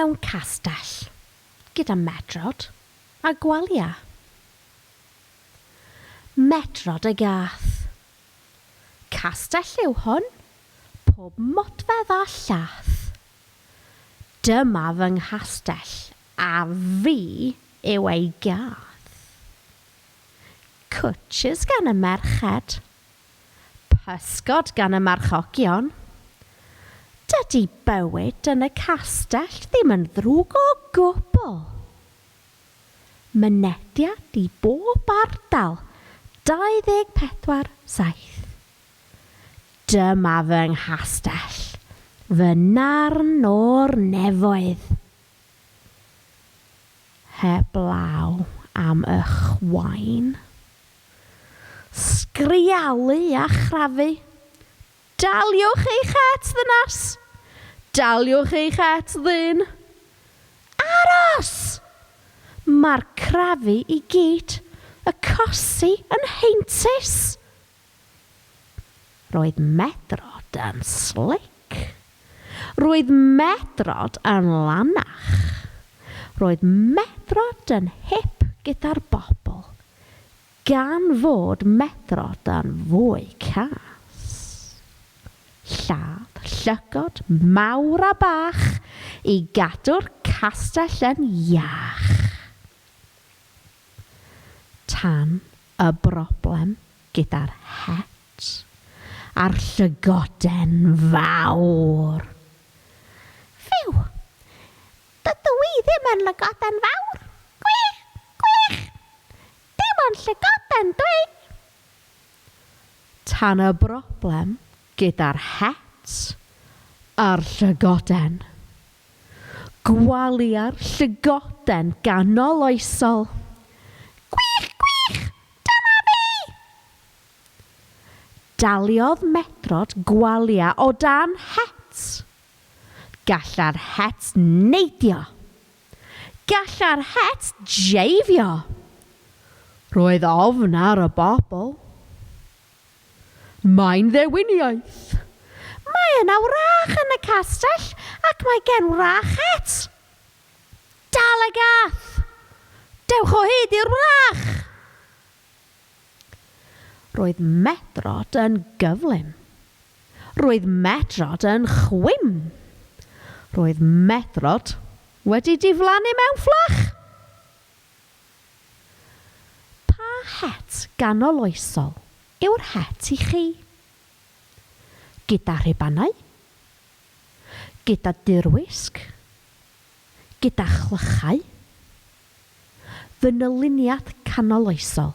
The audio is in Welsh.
mewn castell gyda Medrod a Gwalia. Medrod y gath. Castell yw hwn, pob modfedd a llath. Dyma fy nghastell a fi yw ei gath. Cwtshys gan y merched. Pysgod gan y marchogion. Dydy bywyd yn y castell ddim yn ddrwg o gwbl. Mynediad i bob ardal 24, 7. Dyma fy nghastell, fy narn o'r nefoedd. Heblaw am y chwain. Sgrialu a chrafu. Daliwch eich het, ddynas! Daliwch eich het, ddyn! Aros! Mae'r crafu i gyd, y cosi yn heintus! Roedd Medrod yn slic. Roedd Medrod yn lanach. Roedd Medrod yn hip gyda'r bobl, gan fod Medrod yn fwy cas. Lladd llygod mawr a bach i gadw'r castell yn iach. Tan y broblem gyda'r het a'r llygoden fawr. Fiw! Dydw i ddim yn lygoden fawr! Gwych! Gwych! Dim ond llygoden dw i! Tan y broblem gyda'r het a'r llygoden. Gwalia'r llygoden ganol oesol. Gwych, gwych! Dyma fi! Daliodd Medrod Gwalia o dan het. Galla'r het neidio. Galla'r het jeifio. Roedd ofn ar y bobl. Mae'n ddewiniaeth. Mae yna wrach yn y castell ac mae gen wrach het. Dal y gath! Dewch o hyd i'r wrach! Roedd Medrod yn gyflym. Roedd Medrod yn chwim. Roedd Medrod wedi diflannu mewn fflach! Pa het ganoloesol yw'r het i chi? Gyda rhubanau? Gyda dirwisg? Gyda chlychau? Fy nyluniad canoloesol.